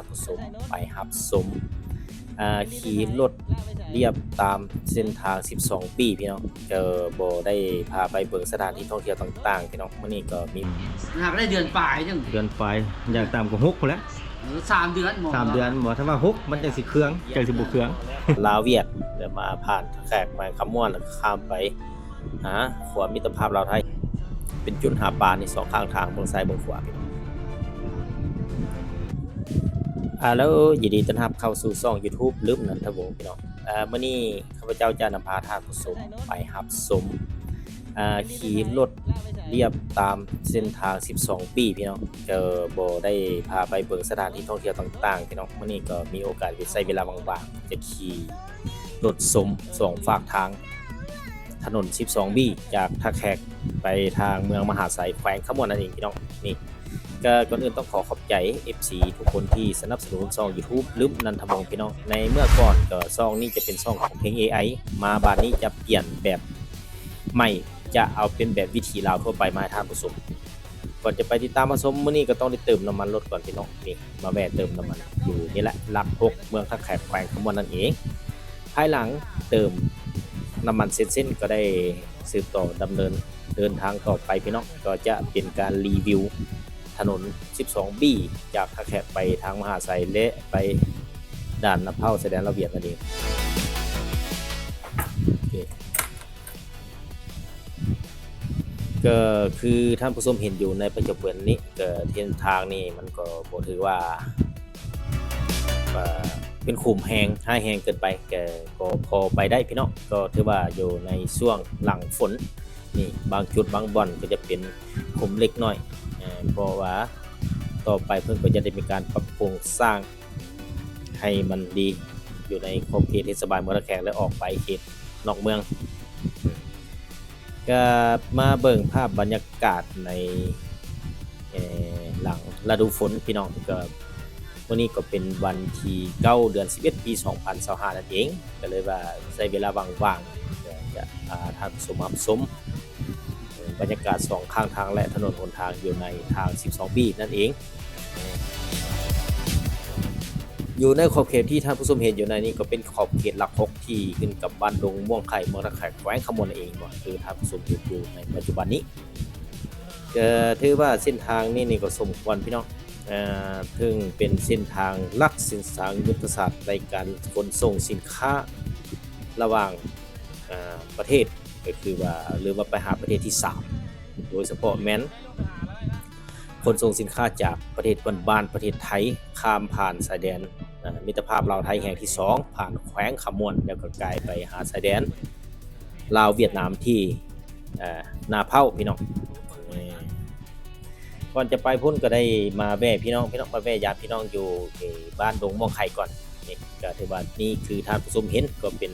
ຜູ້ຊົມໄປຮັບຊົມ ອ່າ ຂີ່ລົດລຽບຕາມເສັ້ນທາງສິບສອງບີພີ່ນ້ອງ, ກໍບໍ່ໄດ້ພາໄປເບິ່ງສະຖານທີ່ທ່ອງທ່ຽວຕ່າງໆພີ່ນ້ອງ. ມື້ນີ້ກໍມີ ຫາກໄດ້ເດືອນປາຍໜຶ່ງ ເດືອນປາຍ ຢ່າງຕ່ຳກໍຫົກພຸ້ນແຫຼະ. ເອີ ສາມເດືອນບໍ່ ສາມເດືອນບໍ່ ຖ້າວ່າຫົກມັນຈັ່ງຊິເຄືອງ ຈັ່ງຊິບໍ່ເຄືອງ. ລາວຫວຽດ ແລ້ວມາຜ່ານທ່າແຂກ ແຂວງຄຳມ່ວນ ແລ້ວກໍຂ້າມໄປ ຫາຂົວມິດຕະພາບລາວໄທ ເປັນຈຸດຫາປານີ້ ສອງຂ້າງທາງ ເບິ່ງຊ້າຍເບິ່ງຂວາພີ່ນ້ອງ. ອາ ແລ້ວ ຍິນດີຕ້ອນຮັບເຂົ້າສູ່ຊ່ອງ YouTube ລຶ້ມນັນທະວົງພີ່ນ້ອງ. ອາ ມື້ນີ້ຂ້າພະເຈົ້າຈະນຳພາທ່ານຜູ້ຊົມໄປຮັບຊົມ ອາ ຂີ່ລົດລຽບຕາມເສັ້ນທາງສິບສອງບີພີ່ນ້ອງ, ກໍບໍ່ໄດ້ພາໄປເບິ່ງສະຖານທີ່ທ່ອງທ່ຽວຕ່າງໆພີ່ນ້ອງ. ມື້ນີ້ກໍມີໂອກາດ ໃຊ້ເວລາວ່າງໆ ຈະຂີ່ລົດຊົມສອງຟາກທາງ ຖະໜົນສິບສອງບີ ຈາກທ່າແຂກໄປທາງເມືອງມະຫາໄຊ ແຂວງຄຳມ່ວນນັ້ນເອງພີ່ນ້ອງ. ນີ້ ກໍກ່ອນອື່ນຕ້ອງຂໍຂອບໃຈ ເອັຟຊີ ທຸກຄົນທີ່ສະໜັບສະໜູນຊ່ອງ YouTube ລຶ້ມນັນທະວົງພີ່ນ້ອງ. ໃນເມື່ອກ່ອນກໍຊ່ອງນີ້ຈະເປັນຊ່ອງຂອງເພງເອໄອ, ມາບາດນີ້ຈະປ່ຽນແບບໃໝ່ ຈະເອົາເປັນແບບວິຖີລາວທົ່ວໄປມາໃຫ້ທ່ານຜູ້ຊົມ. ກ່ອນຈະໄປຕິດຕາມຮັບຊົມ ມື້ນີ້ກໍຕ້ອງໄດ້ເຕີມນ້ຳມັນລົດກ່ອນພີ່ນ້ອງ. ນີ້ ມາແວ່ເຕີມນ້ຳມັນຢູ່ນີ້ແຫຼະ ຫຼັກຫົກ ເມືອງທ່າແຂກ ແຂວງຄຳມ່ວນນັ້ນເອງ. ພາຍຫຼັງເຕີມນ້ຳມັນເສັດສິ້ນ ກໍໄດ້ສືບຕໍ່ດຳເນີນເດີນທາງຕໍ່ໄປພີ່ນ້ອງ, ກໍຈະເປັນການຣີວິວຖະໜົນສິບສອງບີ ຈາກທ່າແຂກໄປທາງມະຫາໄຊ ແລະ ໄປດ່ານນາເພົ້າ ຊາຍແດນລາວຫວຽດນັ້ນເອງ. ໂອເຄ ກໍຄືທ່ານຜູ້ຊົມເຫັນຢູ່ໃນປັດຈຸບັນນີ້ ກໍເສັ້ນທາງນີ້ມັນກໍບໍ່ຖືວ່າ ເປັນຂຸມແຮງ ຮ້າຍແຮງເກີນໄປ ກໍ ກໍພໍໄປໄດ້ພີ່ນ້ອງ. ກໍຖືວ່າຢູ່ໃນຊ່ວງຫຼັງຝົນນີ້ ບາງຈຸດບາງບ່ອນກໍຈະເປັນຂຸມເລັກນ້ອຍ ເພາະວ່າຕໍ່ໄປເພິ່ນກໍຈະໄດ້ມີການປັບປຸງສ້າງ ໃຫ້ມັນດີ ຢູ່ໃນຂອບເຂດເທດສະບານເມືອງທ່າແຂກ ແລະ ອອກໄປເຂດນອກເມືອງ. ກໍມາເບິ່ງພາບບັນຍາກາດໃນ ເອີ ຫຼັງລະດູຝົນພີ່ນ້ອງ. ກໍມື້ນີ້ກໍເປັນວັນທີເກົ້າ ເດືອນສິບເອັດ ປີສອງພັນຊາວຫ້ານັ້ນເອງ, ກໍເລີຍວ່າໃຊ້ເວລາວ່າງໆ ຈະ ຈະ ອາ ທ່ານຜູ້ຊົມຮັບຊົມ ບັນຍາກາດສອງຂ້າງທາງ ແລະ ຖະໜົນຫົນທາງຢູ່ໃນທາງສິບສອງບີນັ້ນເອງ. ຢູ່ໃນຂອບເຂດທີ່ທ່ານຜູ້ຊົມເຫັນຢູ່ໃນນີ້ ກໍເປັນຂອບເຂດຫຼັກຫົກ ທີ່ຂຶ້ນກັບບ້ານດົງມ່ວງໄຂ່ ເມືອງທ່າແຂກ ແຂວງຄຳມ່ວນນັ້ນເອງເນາະ ຄືທ່ານຜູ້ຊົມເຫັນຢູ່ໃນປັດຈຸບັນນີ້. ກໍຖືວ່າເສັ້ນທາງນີ້ນີ້ກໍສົມຄວນພີ່ນ້ອງ ເຊິ່ງເປັນເສັ້ນທາງຫຼັກ ເສັ້ນທາງຍຸດທະສາດໃນການຂົນສົ່ງສິນຄ້າລະຫວ່າງ ອາ ປະເທດ ກໍຄືວ່າ ຫຼືວ່າໄປຫາປະເທດທີສາມ ໂດຍສະເພາະແມ່ນຂົນສົ່ງສິນຄ້າຈາກປະເທດເພື່ອນບ້ານປະເທດໄທ ຂ້າມຜ່ານຊາຍແດນ ອາ ມິດຕະພາບລາວໄທແຫ່ງທີສອງ ຜ່ານແຂວງຄຳມ່ວນ ແລ້ວກໍກາຍໄປຫາຊາຍແດນລາວຫວຽດນາມທີ່ ອາ ນາເພົ້າພີ່ນ້ອງ. ເອີ ກ່ອນຈະໄປພຸ້ນກໍໄດ້ມາແວ່ພີ່ນ້ອງ ພີ່ນ້ອງ ມາແວ່ຢາມພີ່ນ້ອງຢູ່ ເອີ ບ້ານດົງມ່ວງໄຂ່ກ່ອນ. ນີ້ກໍຖືວ່ານີ້ຄືທ່ານຜູ້ຊົມເຫັນ ກໍເປັນ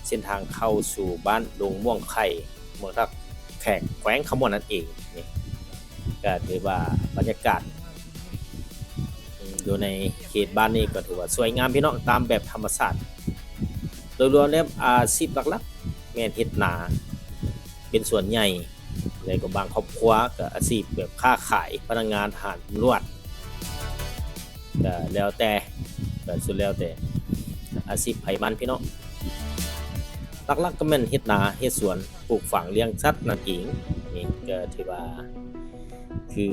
ເສັ້ນທາງເຂົ້າສູ່ບ້ານດົງມ່ວງໄຂ່ ເມືອງທ່າແຂກ ແຂວງຄຳມ່ວນນັ້ນເອງ. ນີ້ກໍຖືວ່າບັນຍາກາດ ເອີ ຢູ່ໃນເຂດບ້ານນີ້ກໍຖືວ່າສວຍງາມພີ່ນ້ອງ ຕາມແບບທຳມະຊາດ. ໂດຍລວມແລ້ວອາຊີບຫຼັກໆ ແມ່ນເຮັດນາເປັນສ່ວນໃຫຍ່ ແລ້ວກໍບາງຄອບຄົວກໍອາຊີບແບບຄ້າຂາຍ, ພະນັກງານ, ທະຫານ, ຕຳຫຼວດ ກໍແລ້ວແຕ່ ກໍສຸດແລ້ວແຕ່ອາຊີບໃຜມັນພີ່ນ້ອງ. ຫຼັກໆກໍແມ່ນເຮັດນາເຮັດສວນ ປູກຝັງລ້ຽງສັດນັ້ນເອງ. ນີ້ກໍຖືວ່າ ຄື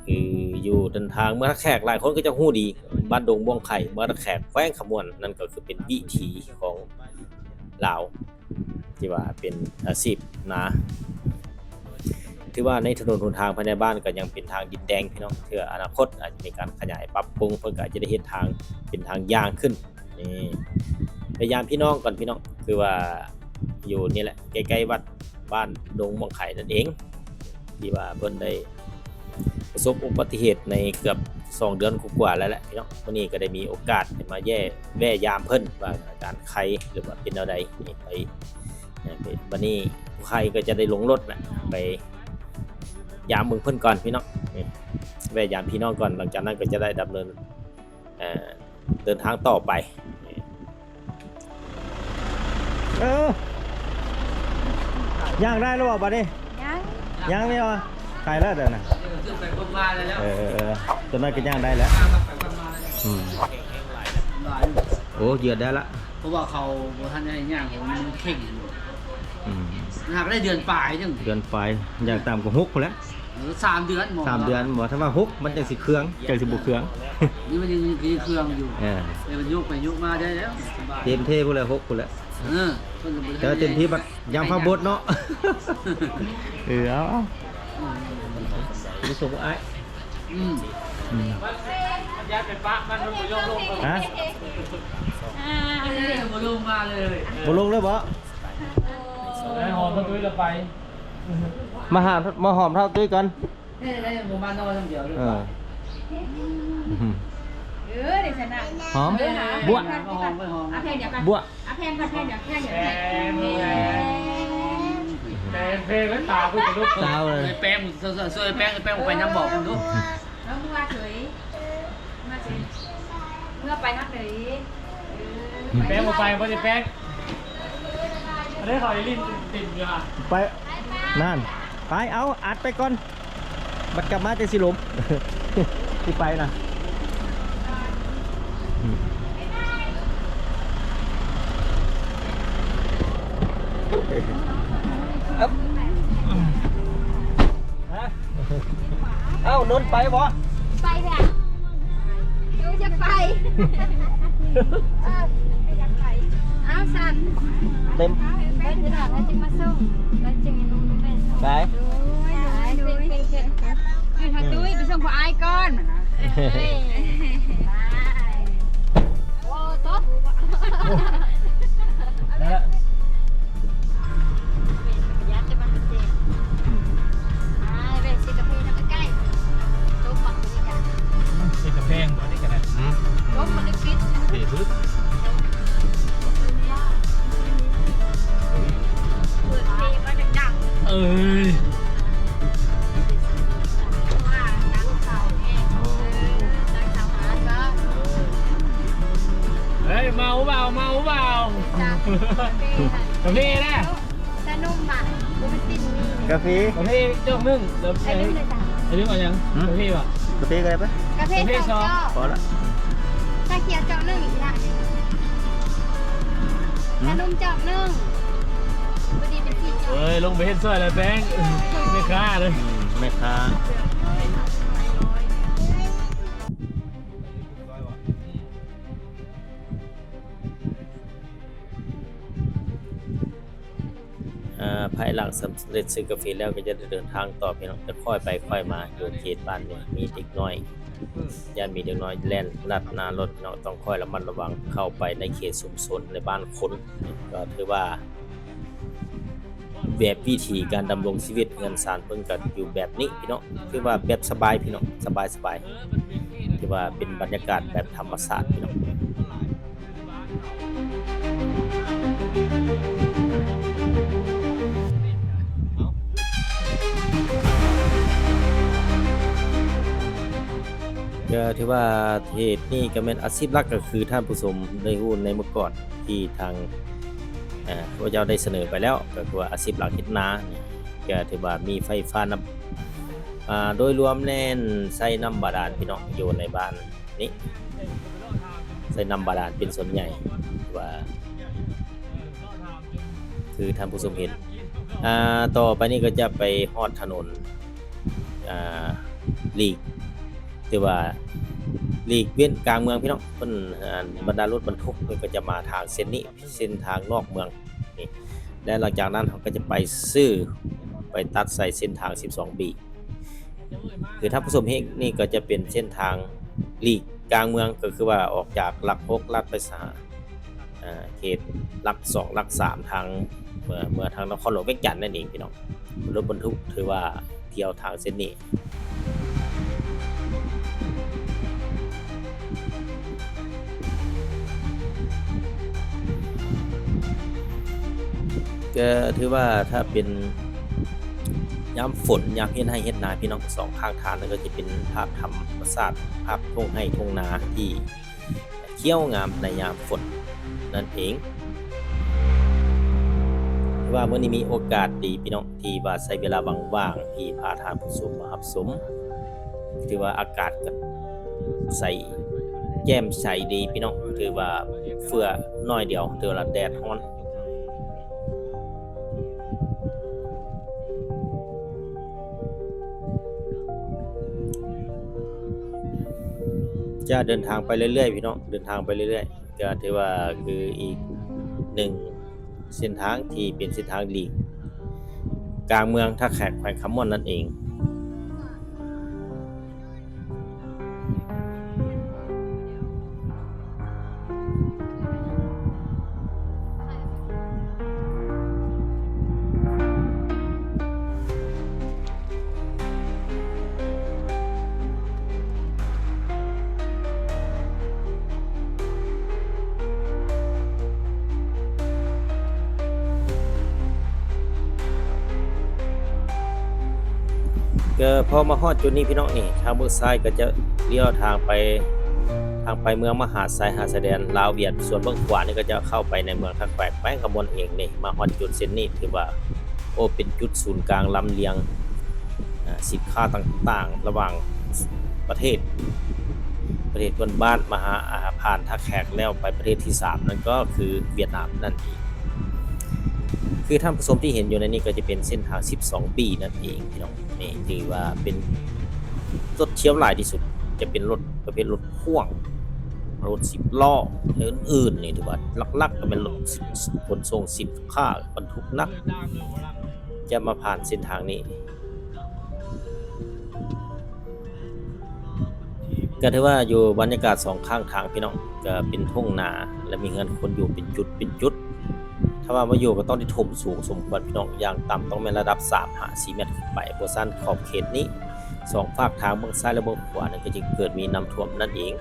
ຄືຢູ່ເດີນທາງເມືອງທ່າແຂກ ຫຼາຍຄົນກໍຈະຮູ້ດີ ບ້ານດົງມ່ວງໄຂ່ ເມືອງທ່າແຂກ ແຂວງຄຳມ່ວນ ນັ້ນກໍຄືເປັນວິຖີຂອງລາວ ທີ່ວ່າເປັນອາຊີບນາ. ຖືວ່າໃນຖະໜົນຫົນທາງພາຍໃນບ້ານກໍຍັງເປັນທາງດິນແດງພີ່ນ້ອງ, ເທື່ອອະນາຄົດອາດຈະມີການຂະຫຍາຍປັບປຸງ ເພິ່ນກໍອາດຈະໄດ້ເຮັດທາງເປັນທາງຍ່າງຂຶ້ນ. ນີ້ ໄປຢາມພີ່ນ້ອງກ່ອນພີ່ນ້ອງ ຄືວ່າຢູ່ນີ້ແຫຼະ ໃກ້ໆວັດ ບ້ານດົງມ່ວງໄຂ່ນັ້ນເອງ ທີ່ວ່າເພິ່ນໄດ້ປະສົບອຸບັດຕິເຫດໃນເກືອບສອງເດືອນກວ່າໆແລ້ວແຫຼະພີ່ນ້ອງ. ມື້ນີ້ກໍໄດ້ມີໂອກາດໄດ້ມາແວ່ ແວ່ຢາມເພິ່ນວ່າອາການໄຄ ຫຼືວ່າເປັນແນວໃດ. ນີ້ໄປ ບັດນີ້ຜູ້ໄຂ້ກໍຈະໄດ້ລົງລົດນະ ໄປຢາມເບິ່ງເພິ່ນກ່ອນພີ່ນ້ອງ. ນີ້ ແວ່ຢາມພີ່ນ້ອງກ່ອນ ຫຼັງຈາກນັ້ນກໍຈະໄດ້ດຳເນີນ ເອີ ເດີນທາງຕໍ່ໄປ. ເອີ ຍ່າງໄດ້ແລ້ວບໍ່ບັດນີ້? ຍັງ ຍັງນີ້ຫວາ? ໄກແລ້ວເດີນະ ເອີ ເອີ ເອີ ຕົວນັ້ນກໍຍ່າງໄດ້ແລ້ວ. ອືມ ຫຼາຍ ໂອ້ ເຍືອດໄດ້ລະ ເພາະວ່າເຂົາບໍ່ທັນໄດ້ຍ່າງ ເຂົາຍັງເຄັ່ງຢູ່ ອືມ ຫາກໄດ້ເດືອນປາຍໜຶ່ງ ເດືອນປາຍ ຢ່າງຕ່ຳກໍຫົກພຸ້ນແຫຼະ ເອີ ສາມເດືອນ ສາມເດືອນບໍ່ ຖ້າວ່າຫົກມັນຈັ່ງຊິເຄືອງ ຈັ່ງຊິບໍ່ເຄືອງ ນີ້ມັນຍັງເຄືອງຢູ່ ເອີ ແຕ່ມັນຍົກໄປຍົກມາໄດ້ແລ້ວ ສະບາຍ ເຕັມເທພຸ້ນແຫຼະ ຫົກພຸ້ນແຫຼະ ເອີ ເພິ່ນກໍບໍ່ໄດ້ ແຕ່ວ່າເຕັມທີ່ບັດຍາມຟ້າບົດເນາະ ເອີ ເອົາ ເອົາ ອືມ ໄປສົ່ງອ້າຍ ອືມ ອືມ ຮະ ເອີ ບໍ່ລົງມາເລີຍ ບໍ່ລົງເລີຍບໍ່? ໄດ້ຫອມເທົ່າຕຸ້ຍລະໄປ ມາຫາ ມາຫອມເທົ່າຕຸ້ຍກ່ອນ ເອີ ບໍ່ມານອນນຳດຽວເລີຍ ເອີ ເອີ ໄດ້ຊະນະ ຫອມ ເອີ ບົວ ມາຫອມ ມາຫອມ ເອົາແຜ່ນດຽວກັນ ບົວ ເອົາແຜ່ນກ່ອນ ແຜ່ນດຽວ ແຜ່ນດຽວ ແຜ່ນ ແຜ່ນ ແຜ່ນ ແຜ່ນ ແຜ່ນ ຕາເພິ່ນກະລຸກ ຕາເລີຍ ຊ່ວຍແປ້ງ ຊ່ວຍ ຊ່ວຍແປ້ງ ແປ້ງອອກໄປນຳບອກເພິ່ນດູ ນ້ອງບົວເອີຍ ມາເຊີ ເມື່ອໄປທາງໃດ ເອີ ແປ້ງບໍ່ໄປ ບໍ່ໄດ້ແປ້ງ ອັນນີ້ເຂົາໄດ້ຫຼິ້ນຕິດຢູ່ຫະ ໄປ ນັ້ນ ໄປ ເອົາ ອັດໄປກ່ອນ ບັດກັບມາຈັ່ງຊິລົມ ຊິໄປນະ ເອົ້າ ເອົ້າ ນົນໄປບໍ່? ໄປແທ້ ເອີ ຢາກໄປ ເອີ ຢາກໄປ ເອົາຊັ້ນ ເຕັມ ໄປ ເດີນທາງແລ້ວຈຶ່ງມາສົ່ງ ແລ້ວຈຶ່ງໃຫ້ໜຸ່ມແມ່ ໄປ ໂດຍ ໂດຍ ໂດຍ ເອີ ທາຕຸ້ຍ ໄປສົ່ງພໍ່ອ້າຍກ່ອນ ໂອ້ ຕົກ ໄດ້ລະ ຢ້ານຈະມາເຈັບ ອືມ ອ້າຍ ແວ່ຊື້ກາເຟນຳໃກ້ໆ ໂຕໝາກນີ້ກະ ຊື້ກາແຟບໍ່ ນີ້ກະໄດ້ ອືມ ໂຕມັນໄດ້ປິດ ເປີດເພງມາດັງໆ ເອີຍ ເຮີ້ຍ ເມົາບໍ່ ເມົາບໍ່ ກາເຟແຫຼະ ຊານົມຫວານ ໂຣແມນຕິກນີ້ ກາເຟ ກາເຟຈອກໜຶ່ງ ແລ້ວ ໃສ່ໜຶ່ງເລີຍຈ້ະ ໃສ່ໜຶ່ງເອົາຫຍັງ? ຫືມ ກາເຟຫວາ? ກາເຟກໍໄດ້ປະ? ກາເຟ ກາເຟສອງ ສອງ ພໍລະ ຊາຂຽວຈອກໜຶ່ງອີກລະ ຫືມ ຊານົມຈອກໜຶ່ງ ພໍດີເປັນສີ່ຈອກ ເອີຍ ລົງໄປເຮັດຊ່ອຍແລ້ວແປ້ງ ແມ່ຄ້າເດີ ອືມ ແມ່ຄ້າ. ອ່າ ພາຍຫຼັງສຳເລັດຊື້ກາເຟແລ້ວ ກໍຈະໄດ້ເດີນທາງຕໍ່ ພີ່ນ້ອງ ຈະຄ່ອຍໄປຄ່ອຍມາ ຢູ່ເຂດບ້ານນີ້ ມີເດັກນ້ອຍ ຢ້ານມີເດັກນ້ອຍແລ່ນລັດໜ້າລົດ ພີ່ນ້ອງ ຕ້ອງຄ່ອຍລະມັດລະວັງ ເຂົ້າໄປໃນເຂດຊຸມຊົນ ໃນບ້ານຄົນ ກໍຖືວ່າ ແບບວິຖີການດຳລົງຊີວິດເຮືອນຊານເພິ່ນກໍຢູ່ແບບນີ້ພີ່ນ້ອງ ຖືວ່າແບບສະບາຍພີ່ນ້ອງ ສະບາຍໆ ຖືວ່າເປັນບັນຍາກາດແບບທຳມະຊາດພີ່ນ້ອງ. ກໍຖືວ່າເຂດນີ້ກໍແມ່ນອາຊີບຫຼັກ ກໍຄືທ່ານຜູ້ຊົມໄດ້ຮູ້ໃນມື້ກ່ອນ ທີ່ທາງ ເອີ ພວກເຈົ້າໄດ້ສະເໜີໄປແລ້ວ ກໍຄືວ່າອາຊີບຫຼັກເຮັດນາ ກໍຖືວ່າມີໄຟຟ້ານ້ຳ ອ່າ ໂດຍລວມແມ່ນໃຊ້ນ້ຳບາດານພີ່ນ້ອງ ຢູ່ໃນບ້ານນີ້ ໃຊ້ນ້ຳບາດານເປັນສ່ວນໃຫຍ່ ວ່າ ຄືທ່ານຜູ້ຊົມເຫັນ ອ່າ ຕໍ່ໄປນີ້ກໍຈະໄປຮອດຖະໜົນ ອ່າ ຫຼີກ ແຕ່ວ່າຫຼີກເວັ້ນກາງເມືອງພີ່ນ້ອງ ເພິ່ນ ອັນ ບັນດາລົດບັນທຸກເພິ່ນກໍຈະມາທາງເສັ້ນນີ້ ເສັ້ນທາງນອກເມືອງນີ້ ແລະ ຫຼັງຈາກນັ້ນເຮົາກໍຈະໄປຊື່ ໄປຕັດໃສ່ເສັ້ນທາງສິບສອງບີ ຄືທ່ານຜູ້ຊົມເຫັນນີ້ກໍຈະເປັນເສັ້ນທາງຫຼີກກາງເມືອງ ກໍຄືວ່າອອກຈາກຫຼັກຫົກ ລັດໄປຫາ ອ່າ ເຂດຫຼັກສອງ ຫຼັກສາມ ທາງ ເມືອ ເມືອທາງນະຄອນຫຼວງວຽງຈັນນັ້ນເອງພີ່ນ້ອງ ລົດບັນທຸກຖືວ່າທ່ຽວທາງເສັ້ນນີ້ ກໍຖືວ່າຖ້າເປັນຍາມຝົນ ຍາມເຮັດໄຮ່ເຮັດນາ ພີ່ນ້ອງ ສອງຂ້າງທາງນັ້ນກໍຈະເປັນພາບທຳມະຊາດ ພາບທົ່ງໄຮ່ທົ່ງນາທີ່ ຂຽວງາມໃນຍາມຝົນນັ້ນເອງ. ຖືວ່າມື້ນີ້ມີໂອກາດດີພີ່ນ້ອງ ທີ່ວ່າໃຊ້ເວລາວ່າງໆ ທີ່ພາທ່ານຜູ້ຊົມມາຮັບຊົມ ຖືວ່າອາກາດກໍໃສ ແຈ່ມໃສດີພີ່ນ້ອງ, ຖືວ່າເຟືອໜ້ອຍດຽວ ຖືວ່າແດດຮ້ອນ. ຈະເດີນທາງໄປເລື້ອຍໆ ພີ່ນ້ອງ, ເດີນທາງໄປເລື້ອຍໆ ກໍຖືວ່າຄືອີກໜຶ່ງເສັ້ນທາງທີ່ເປັນເສັ້ນທາງຫຼີກກາງເມືອງທ່າແຂກ ແຂວງຄຳມ່ວນນັ້ນເອງ. ກໍພໍມາຮອດຈຸດນີ້ພີ່ນ້ອງນີ້ ທາງເບື້ອງຊ້າຍກໍຈະລ້ຽວທາງໄປ ທາງໄປເມືອງມະຫາໄຊ ຫາຊາຍແດນລາວຫວຽດ, ສ່ວນເບື້ອງຂວານີ້ກໍຈະເຂົ້າໄປໃນເມືອງທ່າແຂກ ແຂວງຄຳມ່ວນເອງນີ້. ມາຮອດຈຸດເສັ້ນນີ້ຖືວ່າ ໂອ້ ເປັນຈຸດສູນກາງລຳລຽງ ອາ ສິນຄ້າຕ່າງໆ ລະຫວ່າງປະເທດ ປະເທດເພື່ອນບ້ານ ມາຫາ ອາ ຜ່ານທ່າແຂກແລ້ວໄປປະເທດທີສາມ ນັ້ນກໍຄືຫວຽດນາມນັ້ນເອງ. ຄືທ່ານຜູ້ຊົມທີ່ເຫັນຢູ່ໃນນີ້ກໍຈະເປັນເສັ້ນທາງສິບສອງບີນັ້ນເອງພີ່ນ້ອງ. ນີ້ຖືວ່າເປັນລົດທຽວຫຼາຍທີ່ສຸດ ຈະເປັນລົດປະເພດລົດພ່ວງ ລົດສິບລໍ້ ແລະ ອື່ນໆ ນີ້ຖືວ່າຫຼັກໆ ກໍແມ່ນລົດ ຂົນສົ່ງສິນຄ້າບັນທຸກໜັກ ຈະມາຜ່ານເສັ້ນທາງນີ້. ກໍຖືວ່າຢູ່ບັນຍາກາດສອງຂ້າງທາງພີ່ນ້ອງ ກໍເປັນທົ່ງນາ ແລະ ມີເຮືອນຄົນຢູ່ເປັນຈຸດເປັນຈຸດ. ຖ້າວ່າມາຢູ່ກໍຕ້ອງໄດ້ຖົມສູງສົມຄວນພີ່ນ້ອງ, ຢ່າງຕ່ຳຕ້ອງແມ່ນລະດັບສາມຫາສີ່ແມັດຂຶ້ນໄປ, ບໍ່ຊັ້ນຂອບເຂດນີ້ ສອງຟາກທາງເບື້ອງຊ້າຍ ແລະ ເບື້ອງຂວານັ້ນ ກໍຈະເກີດມີນ້ຳຖ້ວມນັ້ນເອງ.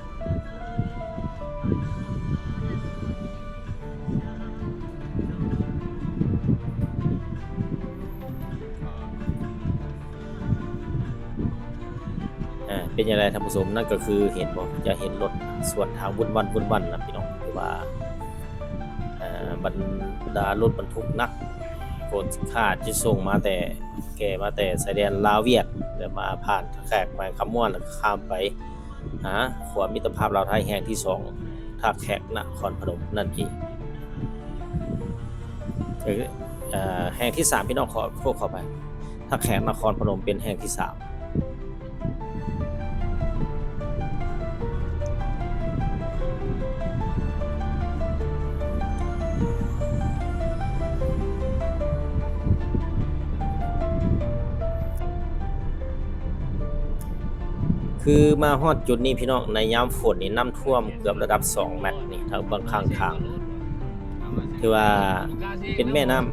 ເປັນຈັ່ງໃດທ່ານຜູ້ຊົມ? ນັ້ນກໍຄືເຫັນບໍ່? ຈະເຫັນລົດສວນທາງວຸ້ນວັ້ນວຸ້ນວັ້ນນະພີ່ນ້ອງ, ຄືວ່າ ເອີ ບັນດາລົດບັນທຸກໜັກ ຂົນສິນຄ້າຈະສົ່ງມາແຕ່ ແກ່ມາແຕ່ຊາຍແດນລາວຫວຽດ ແລ້ວມາຜ່ານທ່າແຂກແຂວງຄຳມ່ວນ ແລ້ວກໍຂ້າມໄປຫາຂົວມິດຕະພາບລາວໄທແຫ່ງທີສອງ ທ່າແຂກນະຄອນພະນົມນັ້ນເອງ. ເອີ ແຫ່ງທີສາມ ພີ່ນ້ອງ ຂໍໂທດ ຂໍອະໄພ, ທ່າແຂກນະຄອນພະນົມເປັນແຫ່ງທີສາມ. ຄືມາຮອດຈຸດນີ້ພີ່ນ້ອງ, ໃນຍາມຝົນນີ້ນ້ຳຖ້ວມເກືອບລະດັບສອງແມັດນີ້ ທາງເບື້ອງຂ້າງທາງ. ຖືວ່າເປັນແມ່ນ້ຳ,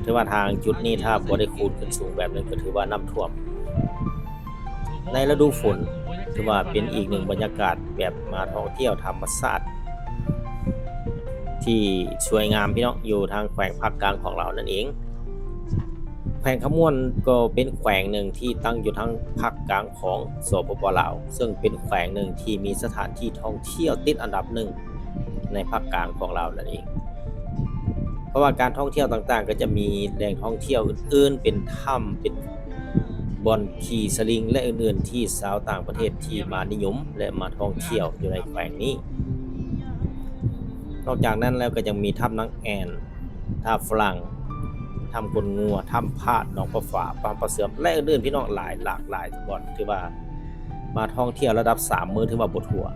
ຖືວ່າທາງຈຸດນີ້ຖ້າບໍ່ໄດ້ຂູດຂຶ້ນສູງແບບນີ້ ກໍຖືວ່ານ້ຳຖ້ວມ. ໃນລະດູຝົນ ຖືວ່າເປັນອີກໜຶ່ງບັນຍາກາດແບບມາທ່ອງທ່ຽວທຳມະຊາດທີ່ສວຍງາມພີ່ນ້ອງ, ຢູ່ທາງແຂວງພາກກາງຂອງລາວນັ້ນເອງ. ແຂວງຄຳມ່ວນກໍເປັນແຂວງໜຶ່ງທີ່ຕັ້ງຢູ່ທາງພາກກາງຂອງ ສປປ ລາວ, ເຊິ່ງເປັນແຂວງໜຶ່ງທີ່ມີສະຖານທີ່ທ່ອງທ່ຽວຕິດອັນດັບໜຶ່ງ ໃນພາກກາງຂອງລາວນັ້ນເອງ. ເພາະວ່າການທ່ອງທ່ຽວຕ່າງໆ ກໍຈະມີແຫຼ່ງທ່ອງທ່ຽວອື່ນໆ ເປັນຖ້ຳ ເປັນບ່ອນຂີ່ສະລິງ ແລະ ອື່ນໆ ທີ່ຊາວຕ່າງປະເທດທີ່ມານິຍົມ ແລະ ມາທ່ອງທ່ຽວຢູ່ໃນແຂວງນີ້. ນອກຈາກນັ້ນແລ້ວ ກໍຍັງມີຖ້ຳນາງແອ່ນ, ຖ້ຳຝຣັ່ງ, ຖ້ຳກົ້ນງົວ, ຖ້ຳພາດ, ໜອງປາຝາ, ຖ້ຳປາເຊື່ອມ ແລະ ອື່ນໆ ພີ່ນ້ອງ, ຫຼາຍ ຫຼາກຫຼາຍບ່ອນ, ຖືວ່າມາທ່ອງທ່ຽວລະດັບສາມມື້ ຖືວ່າບໍ່ທົ່ວ.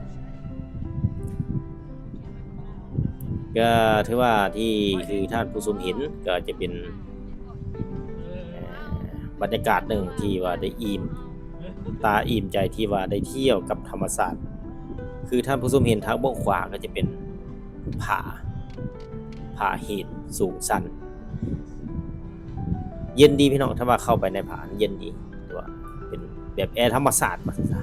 ກໍຖືວ່າທີ່ ທີ່ທ່ານຜູ້ຊົມເຫັນກໍຈະເປັນ ເອີ ບັນຍາກາດໜຶ່ງທີ່ວ່າໄດ້ອີ່ມຕາອີ່ມໃຈ ທີ່ວ່າໄດ້ທ່ຽວກັບທຳມະຊາດ. ຄືທ່ານຜູ້ຊົມເຫັນທາງເບື້ອງຂວາກໍຈະເປັນຜາ ຜາຫີນສູງຊັນ ເຢັນດີພີ່ນ້ອງ. ຖ້າວ່າເຂົ້າໄປໃນຜາເຢັນດີ, ແຕ່ວ່າເປັນແບບແອທຳມະຊາດວ່າຊັ້ນຊະ.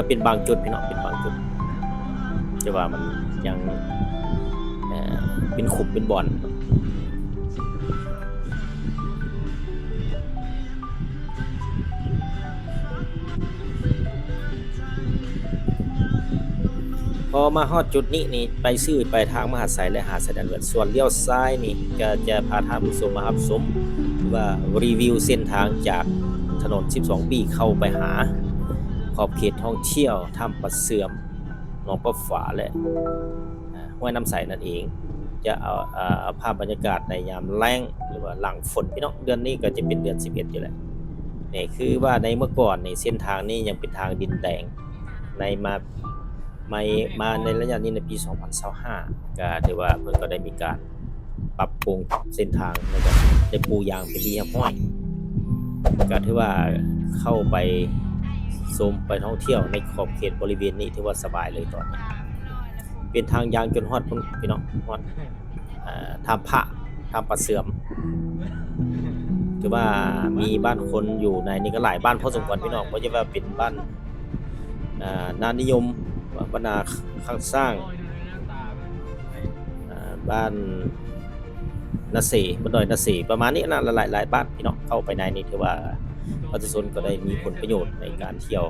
ເປັນບາງຈຸດພີ່ນ້ອງ ເປັນບາງຈຸດ ແຕ່ວ່າມັນຍັງ ເປັນຂຸມເປັນບ່ອນ. ພໍມາຮອດຈຸດນີ້ນີ້ ໄປຊື່ໄປທາງມະຫາໄຊ ແລະ ຫາດຊາຍແດນເວດ ສ່ວນລ້ຽວຊ້າຍນີ້ ກໍຈະພາທ່ານຜູ້ຊົມມາຮັບຊົມ ຫຼືວ່າຣີວິວເສັ້ນທາງຈາກຖະໜົນສິບສອງປີ ເຂົ້າໄປຫາຂອບເຂດທ່ອງທ່ຽວ ຖ້ຳປາເສື່ອມ ໜອງປາຝາ ແລະ ຫ້ວຍນ້ຳໃສນັ້ນເອງ. ຈະເອົາ ເອົາພາບບັນຍາກາດໃນຍາມແລ້ງ ຫຼືວ່າຫຼັງຝົນ ພີ່ນ້ອງ ເດືອນນີ້ກໍຈະເປັນເດືອນສິບເອັດຢູ່ແຫຼະ. ນີ້ຄືວ່າໃນເມື່ອກ່ອນນີ້ ເສັ້ນທາງນີ້ຍັງເປັນທາງດິນແດງ ໃນມາ ໃໝ່ມາໃນໄລຍະນີ້ໃນປີສອງພັນຊາວຫ້າ ກໍຖືວ່າເພິ່ນກໍໄດ້ມີການປັບປຸງເສັ້ນທາງ ແລ້ວກໍໄດ້ປູຢາງເປັນທີ່ຮຽບຮ້ອຍ ກໍຖືວ່າເຂົ້າໄປຊົມໄປທ່ອງທ່ຽວໃນຂອບເຂດບໍລິເວນນີ້ຖືວ່າສະບາຍເລີຍຕອນນີ້. ເປັນທາງຍາງຈົນຮອດພຸ້ນ ພີ່ນ້ອງ ຮອດ ເອີ ຖ້ຳພະ ຖ້ຳປາເສື່ອມ ຖືວ່າມີບ້ານຄົນຢູ່ໃນນີ້ກໍຫຼາຍບ້ານພໍສົມຄວນ ພີ່ນ້ອງ ບໍ່ວ່າຈະເປັນບ້ານ ເອີ ນານິຍົມ ບ້ານນາຂ້າງຊ້າງ ເອີ ບ້ານນາເສ ບ້ານດອຍນາເສ ປະມານນີ້ນະ ຫຼາຍໆ ຫຼາຍບ້ານ ພີ່ນ້ອງ ເຂົ້າໄປໃນນີ້ຖືວ່າປະຊາຊົນກໍໄດ້ມີຜົນປະໂຫຍດໃນການ ທ່ຽວ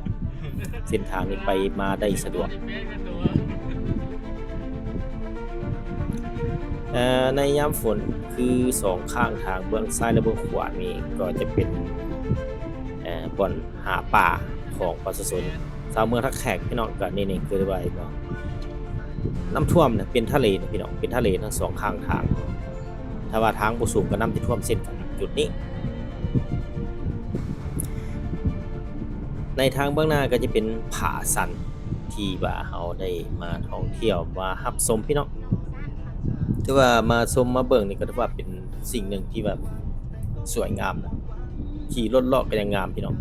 ເສັ້ນທາງນີ້ໄປມາໄດ້ສະດວກ. ເອີ ໃນຍາມຝົນຄືສອງຂ້າງທາງເບື້ອງຊ້າຍ ແລະ ເບື້ອງຂວານີ້ກໍຈະເປັນ ເອີ ບ່ອນຫາປາຂອງປະຊາຊົນຊາວເມືອງທ່າແຂກ ພີ່ນ້ອງ. ກໍນີ້ ນີ້ຄືວ່າເນາະ ນ້ຳຖ້ວມນະ ເປັນທະເລນະ ພີ່ນ້ອງ ເປັນທະເລທັງສອງຂ້າງທາງ. ຖ້າວ່າທາງບໍ່ສູງກໍນ້ຳຈະຖ້ວມເຊັ່ນກັນຈຸດນີ້. ໃນທາງເບື້ອງໜ້າກໍຈະເປັນຜາຊັນທີ່ວ່າເຮົາໄດ້ມາທ່ອງທ່ຽວ ມາຮັບຊົມ ພີ່ນ້ອງ. ຖືວ່າມາຊົມມາເບິ່ງນີ້ກໍຖືວ່າເປັນສິ່ງໜຶ່ງທີ່ແບບສວຍງາມນະ ຂີ່ລົດເລາະກໍຍັງງາມ ພີ່ນ້ອງ.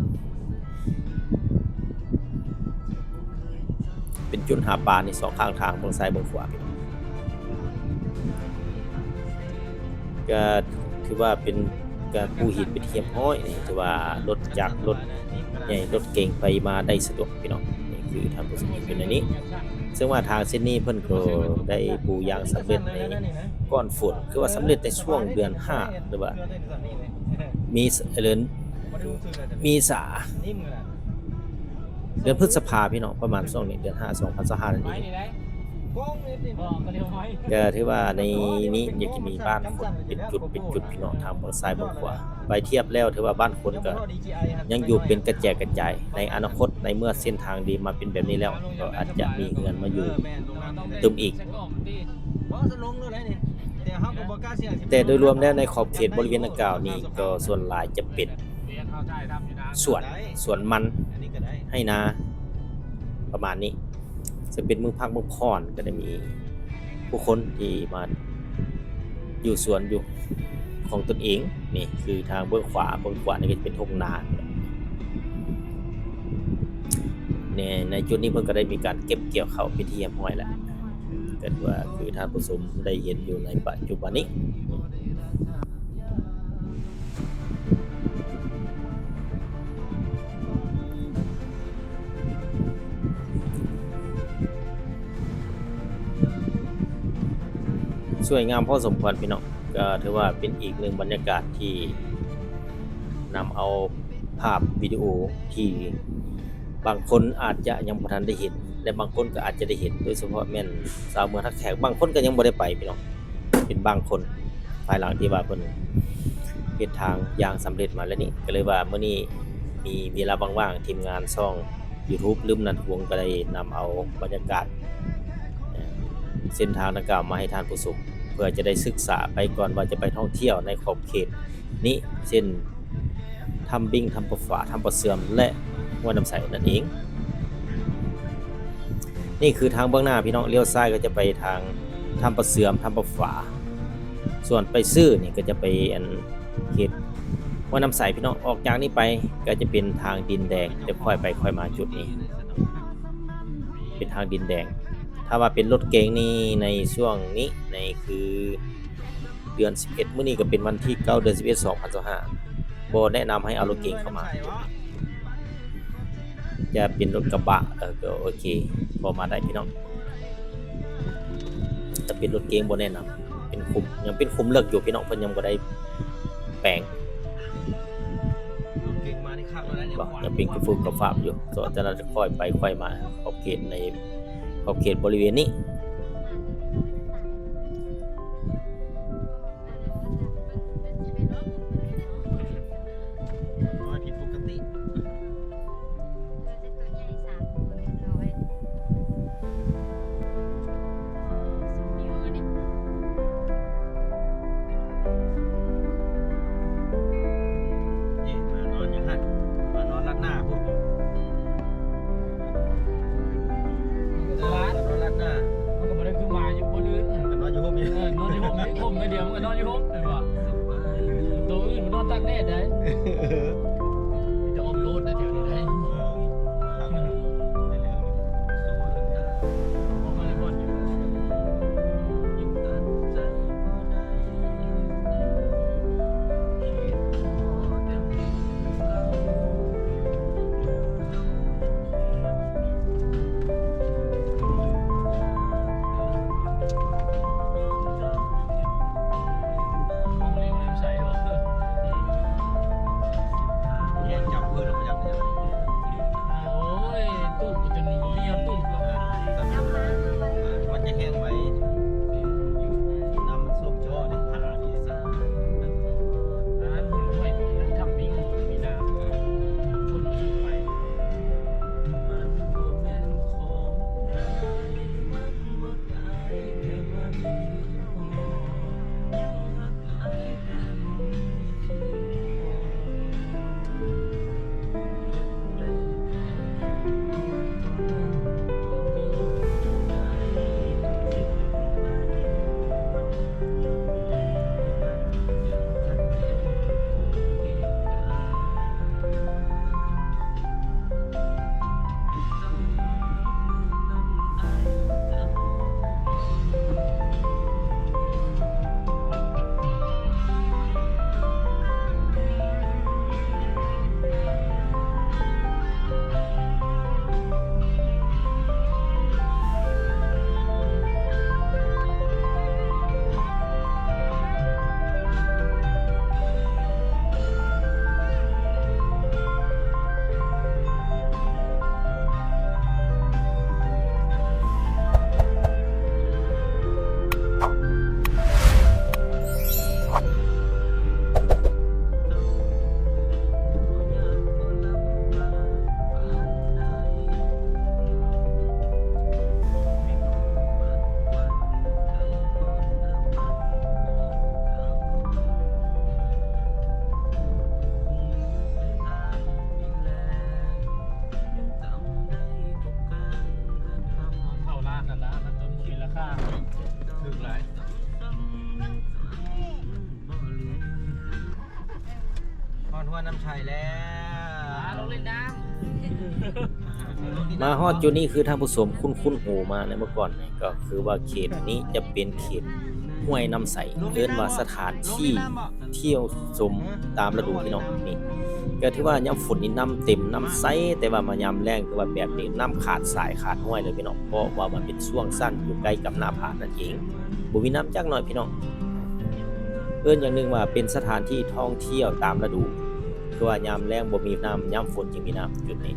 ເປັນຈຸດຫາປານີ້ ສອງຂ້າງທາງ ເບື້ອງຊ້າຍເບື້ອງຂວາ ກໍຖືວ່າເປັນການປູຫີນເປັນທີ່ຮຽບຮ້ອຍນີ້ ຖືວ່າລົດຈັກ ລົດໃຫຍ່ ລົດເກັງໄປມາໄດ້ສະດວກ ພີ່ນ້ອງ. ນີ້ຄືທາງຜູ້ຊົມເຫັນຢູ່ໃນນີ້ ເຊິ່ງວ່າທາງເສັ້ນນີ້ເພິ່ນກໍໄດ້ປູຢາງສຳເລັດໃນກ່ອນຝົນ ຄືວ່າສຳເລັດໃນຊ່ວງເດືອນຫ້າ ຫຼືວ່າມີ ເດືອນເມສາ ເດືອນພຶດສະພາ ພີ່ນ້ອງ ປະມານຊ່ວງນີ້ ເດືອນຫ້າ ສອງພັນຊາວຫ້ານັ້ນເອງ. ກໍຖືວ່າໃນນີ້ຍັງຈະມີບ້ານຄົນເປັນຈຸດເປັນຈຸດ ພີ່ນ້ອງ ທາງເບື້ອງຊ້າຍເບື້ອງຂວາ ໄປທຽບແລ້ວ ຖືວ່າບ້ານຄົນກໍຍັງຢູ່ເປັນກະແຈກກະຈາຍ. ໃນອະນາຄົດ ໃນເມື່ອເສັ້ນທາງດີມາເປັນແບບນີ້ແລ້ວ ກໍອາດຈະມີເຮືອນມາຢູ່ຕື່ມອີກ. ແຕ່ໂດຍລວມແລ້ວໃນຂອບເຂດບໍລິເວນດັ່ງກ່າວນີ້ ກໍສ່ວນຫຼາຍຈະເປັນສວນ ສວນມັນ ໄຮ່ນາ ປະມານນີ້ ເຊິ່ງເປັນມື້ພັກມື້ຜ່ອນ ກໍໄດ້ມີຜູ້ຄົນທີ່ມາຢູ່ສວນຢູ່ຂອງຕົນເອງ. ນີ້ຄືທາງເບື້ອງຂວາ ເບື້ອງຂວານີ້ກໍຈະເປັນທົ່ງນາ. ໃນ ໃນຈຸດນີ້ເພິ່ນກໍໄດ້ມີການເກັບກ່ຽວເຂົ້າເປັນທີ່ຮຽບຮ້ອຍແລ້ວ ກໍຖືວ່າຄືທ່ານຜູ້ຊົມໄດ້ເຫັນຢູ່ໃນປັດຈຸບັນນີ້. ສວຍງາມພໍສົມຄວນ ພີ່ນ້ອງ ກໍຖືວ່າເປັນອີກໜຶ່ງບັນຍາກາດທີ່ນຳເອົາພາບວິດີໂອທີ່ ບາງຄົນອາດຈະຍັງບໍ່ທັນໄດ້ເຫັນ ແລະ ບາງຄົນກໍອາດຈະໄດ້ເຫັນ ໂດຍສະເພາະແມ່ນຊາວເມືອງທ່າແຂກ ບາງຄົນກໍຍັງບໍ່ໄດ້ໄປພີ່ນ້ອງ ເປັນບາງຄົນ ພາຍຫຼັງທີ່ວ່າເພິ່ນເຮັດທາງຢ່າງສຳເລັດມາແລ້ວນີ້ ກໍເລີຍວ່າມື້ນີ້ມີເວລາວ່າງໆ ທີມງານຊ່ອງຢູທູບ ລືມນັນທະວົງ ກໍໄດ້ນຳເອົາບັນຍາກາດ ເອີ ເສັ້ນທາງດັ່ງກ່າວມາໃຫ້ທ່ານຜູ້ຊົມ ເພື່ອຈະໄດ້ສຶກສາໄປກ່ອນວ່າຈະໄປທ່ອງທ່ຽວໃນຂອບເຂດນີ້ ເຊັ່ນ ຖ້ຳບິ້ງ ຖ້ຳປາຝາ ຖ້ຳປາເສື່ອມ ແລະ ຫ້ວຍນ້ຳໃສນັ້ນເອງ. ນີ້ຄືທາງເບື້ອງໜ້າ ພີ່ນ້ອງ ລ້ຽວຊ້າຍກໍຈະໄປທາງຖ້ຳປາເສື່ອມ ຖ້ຳປາຝາ ສ່ວນໄປຊື່ນີ້ກໍຈະໄປອັນເຂດຫ້ວຍນ້ຳໃສ ພີ່ນ້ອງ. ອອກຈາກນີ້ໄປກໍຈະເປັນທາງດິນແດງ ຈະຄ່ອຍໄປຄ່ອຍມາຈຸດນີ້ ເປັນທາງດິນແດງ. ຖ້າວ່າເປັນລົດເກັງນີ້ ໃນຊ່ວງນີ້ ໃນຄື ເດືອນສິບເອັດ ມື້ນີ້ກໍເປັນວັນທີເກົ້າ ເດືອນສິບເອັດ ສອງພັນຊາວຫ້າ ບໍ່ແນະນຳໃຫ້ເອົາລົດເກັງເຂົ້າມາ. ຈະເປັນລົດກະບະ ເອີ ກໍໂອເຄ ພໍມາໄດ້ພີ່ນ້ອງ. ຖ້າເປັນລົດເກັງບໍ່ແນະນຳ ເປັນຂຸມ ຍັງເປັນຂຸມເລິກຢູ່ພີ່ນ້ອງ ເພິ່ນຍັງບໍ່ໄດ້ແປງ. ເກັງມານີ້ຄັກແລ້ວເດ້ ຍັງເປັນກະຟຶບກະຟັບຢູ່ ແຕ່ວ່າຈະຄ່ອຍໄປຄ່ອຍມາ ຂອບເຂດໃນ ຂອບເຂດບໍລິເວນນີ້. ນ້ອຍຜິດປົກກະຕິ ນີ້ ໝານອນຢູ່ຫັ້ນ ໝານອນລັດໜ້າພຸ້ນ. ຫຼານ ມັນກໍບໍ່ໄດ້ຄືໝາຢູ່ບ່ອນອື່ນ ມັນກໍນອນຢູ່ຮົ່ມນີ້ ເອີ ນອນຢູ່ຮົ່ມນີ້ ຮົ່ມໜ້ອຍດຽວມັນກໍນອນຢູ່ຮົ່ມ ແມ່ນບໍ່? ໂຕອື່ນມັນນອນຕາກແດດໄດ໋ ມີແຕ່ອ້ອມໂລດໄດ໋ແຖວນີ້ໄດ໋ ອອກມາແລ້ວບ່ອນຢູ່. ແຍກຈັບເພິ່ນອອກມາຈາກ ໂອ້ຍ ຕູບຈົນບໍ່ມີເອົາຕູບແລ້ວ ມັນຈະແຫ້ງໄວ ນ້ຳມັນຖ້ວມຈໍ່ນີ້ ອັນນັ້ນ ຫ້ວຍທຳປິງ ມີນ້ຳ ຄົນໄປ. ເຂົ້າລາດນັ້ນລະ ມັນຕ້ອງມີລາຄາ ຖືກຫຼາຍ. ຮອດຫົວນ້ຳໃສແລ້ວ ອາ ລົງຫຼິ້ນນ້ຳ. ມາຮອດຈຸດນີ້ຄືທ່ານຜູ້ຊົມຄຸ້ນໆຫູມາໃນເມື່ອກ່ອນນີ້ ກໍຄືວ່າເຂດນີ້ຈະເປັນເຂດຫ້ວຍນ້ຳໃສ ເອີ້ນວ່າສະຖານທີ່ທ່ຽວຊົມຕາມລະດູພີ່ນ້ອງ. ນີ້ກໍຖືວ່າຍາມຝົນນີ້ນ້ຳເຕັມນ້ຳໃສ ແຕ່ວ່າມາຍາມແລ້ງຄືວ່າແບບນີ້ ນ້ຳຂາດສາຍຂາດຫ້ວຍເລີຍພີ່ນ້ອງ ເພາະວ່າມັນເປັນຊ່ວງສັ້ນຢູ່ໃກ້ກັບໜ້າຜານັ້ນເອງ ບໍ່ມີນ້ຳຈັກໜ້ອຍພີ່ນ້ອງ. ເອີ້ນຢ່າງໜຶ່ງວ່າເປັນສະຖານທີ່ທ່ອງທ່ຽວຕາມລະດູ ຄືວ່າຍາມແລ້ງບໍ່ມີນ້ຳ ຍາມຝົນຈຶ່ງມີນ້ຳຈຸດນີ້.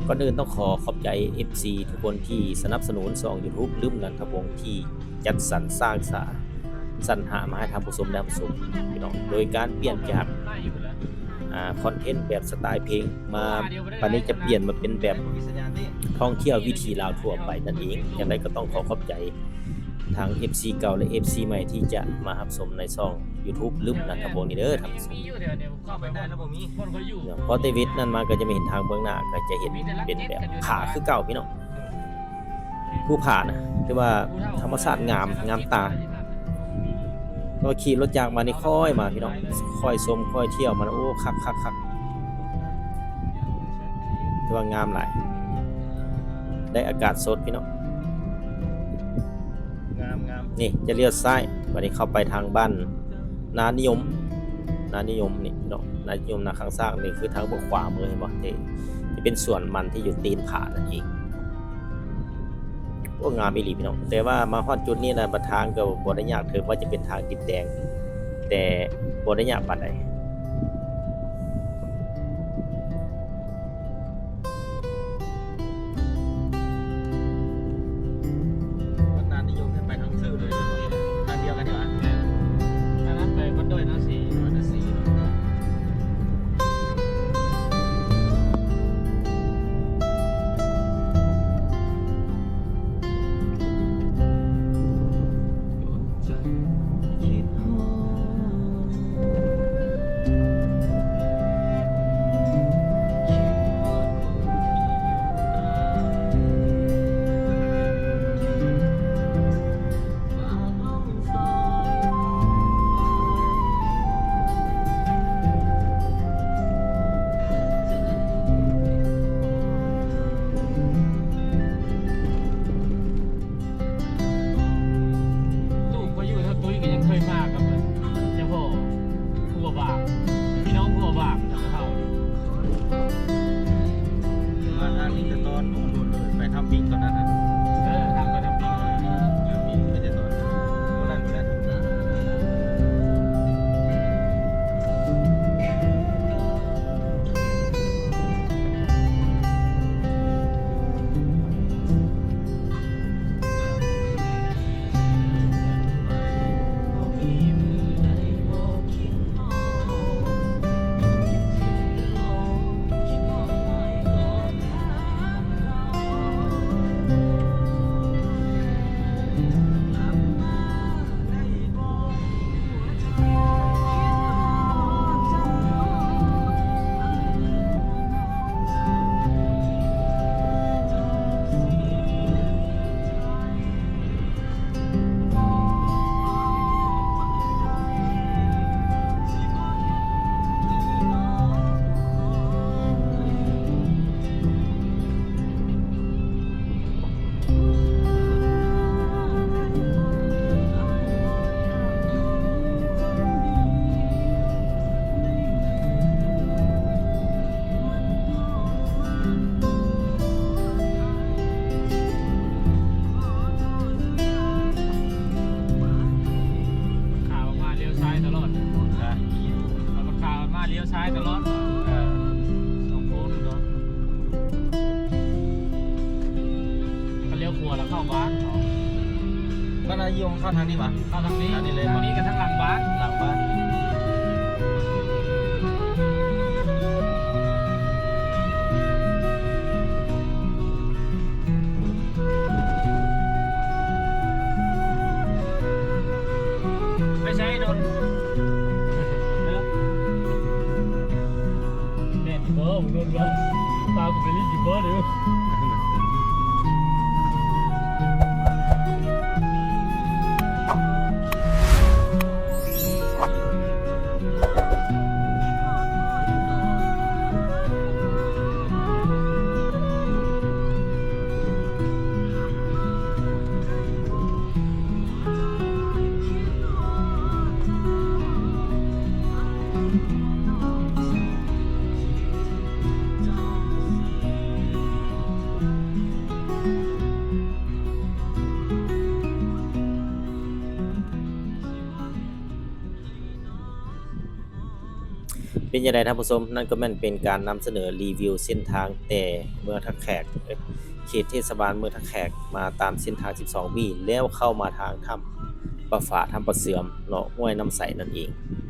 ກ່ອນອື່ນຕ້ອງຂໍຂອບໃຈເອັຟຊີທຸກຄົນທີ່ສະໜັບສະໜູນຊ່ອງຢູທູບລຶ້ມນັນທະວົງ ທີ່ຈັດສັນສ້າງສາ ສັນຫາມາໃຫ້ທ່ານຜູ້ຊົມໄດ້ຮັບຊົມພີ່ນ້ອງ ໂດຍການປ່ຽນຈາກ ອ່າ ຄອນເທັນແບບສະໄຕເພງ ມາ ບາດນີ້ຈະປ່ຽນມາເປັນແບບທ່ອງທ່ຽວວິຖີລາວທົ່ວໄປນັ້ນເອງ. ຈັ່ງໃດກໍຕ້ອງຂໍຂອບໃຈທາງເອັຟຊີເກົ່າ ແລະ ເອັຟຊີໃໝ່ທີ່ຈະມາຮັບຊົມໃນຊ່ອງຢູທູບລຶ້ມນັນທະວົງນີ້ເດີທ່ານຜູ້ຊົມ. ເຂົ້າໄປໄດ້ແລ້ວບໍ່ມີຄົນ ຂ້ອຍຢູ່ ພໍແຕ່ເວັດນັ້ນມາກໍຈະມາເຫັນທາງເບື້ອງໜ້າ ກໍຈະເຫັນເປັນແບບຜາຄືເກົ່າພີ່ນ້ອງ. ພູຜານະ ແຕ່ວ່າທຳມະຊາດງາມ ງາມຕາ. ກໍຂີ່ລົດຈັກມານີ້ຄ່ອຍມາພີ່ນ້ອງ ຄ່ອຍຊົມຄ່ອຍທ່ຽວມັນ ໂອ້ ຄັກໆໆ ແຕ່ວ່າງາມຫຼາຍ ໄດ້ອາກາດສົດພີ່ນ້ອງ. ງາມໆ ນີ້ຈະລ້ຽວຊ້າຍ ບາດນີ້ເຂົ້າໄປທາງບ້ານນານິຍົມ. ນານິຍົມນີ້ເນາະ, ນານິຍົມ ນາຂ້າງຊ້າງນີ້ ຄືທາງເບື້ອງຂວາມືເຫັນບໍ່ ທີ່ ທີ່ເປັນສວນມັນທີ່ຢູ່ຕີນຜານັ້ນເອງ. ໂອ້ ງາມອີ່ຫຼີພີ່ນ້ອງ, ແຕ່ວ່າມາຮອດຈຸດນີ້ນະ ບາດທາງກໍບໍ່ໄດ້ຍາກ, ເຖິງວ່າຈະເປັນທາງດິນແດງ ແຕ່ບໍ່ໄດ້ຍາກປານໃດ. ວັດນານິຍົມໄປທາງຊື່ເລີຍ ທາງດຽວກັນນີ້ຫວາ? ແມ່ນ. ທາງນັ້ນໄປວັດດ້ວຍນາສີ. ລູກຂ້ອຍຢູ່ແຖວຕຸ້ຍກໍຍັງເຄີຍມາກັບເຈົ້າພໍ່ຜູ້ບ່າວ ພີ່ນ້ອງຜູ້ບ່າວເຮົາ. ມາທາງນີ້ແຕ່ຕອນໂດນໆ ໄປທຳບິງຕອນນັ້ນນະ. ເອີ ທາງໄປທຳບິງ ທຳບິງໄປແຕ່ຕອນ ໂອ້ ນັ້ນ ນັ້ນ. ຂາວມາລ້ຽວຊ້າຍຕະຫຼອດ. ຮະ? ເອົາຂາວມາລ້ຽວຊ້າຍຕະຫຼອດ. ເອີ ສອງໂຄ້ງເນາະ. ຄັນລ້ຽວຂວາແລ້ວເຂົ້າບ້ານເນາະ. ບ້ານນານິຍົມເຂົ້າທາງນີ້ຫວາ? ເຂົ້າທາງນີ້ ທາງນີ້ເລີຍ. ທາງນີ້ກໍທາງຫຼັງບ້ານ ຫຼັງບ້ານ. ໄປໃສດົນ? ແມ່ນບໍ່ ດົນວ່າ ພາກູໄປຫຼິ້ນຢູ່ບໍ່ເດີ? ເປັນຈັ່ງໃດທ່ານຜູ້ຊົມ? ນັ້ນກໍແມ່ນເປັນການນຳສະເໜີຣີວິວເສັ້ນທາງແຕ່ເມືອງທ່າແຂກ ເຂດເທດສະບານເມືອງທ່າແຂກ ມາຕາມເສັ້ນທາງສິບສອງບີ ແລ້ວເຂົ້າມາທາງຖ້ຳປາຝາ ຖ້ຳປາເຊື່ອມເນາະ ຫ້ວຍນ້ຳໃສນັ້ນເອງ.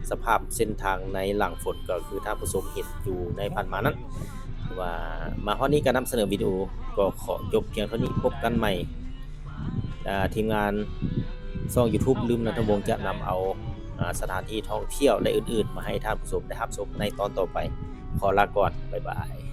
ສະພາບເສັ້ນທາງໃນຫຼັງຝົນກໍຄືທ່ານຜູ້ຊົມເຫັນຢູ່ໃນຜ່ານມານັ້ນ. ຖືວ່າມາຮອດນີ້ກໍນຳສະເໜີວິດີໂອກໍຂໍຈົບພຽງເທົ່ານີ້. ພົບກັນໃໝ່ ອາ ທີມງານຊ່ອງຢູທູບ ລືມນັນທະວົງ ຈະນຳເອົາ ອາ ສະຖານທີ່ທ່ອງທ່ຽວ ແລະ ອື່ນໆ ມາໃຫ້ທ່ານຜູ້ຊົມໄດ້ຮັບຊົມໃນຕອນຕໍ່ໄປ. ຂໍລາກ່ອນ ບາຍບາຍ.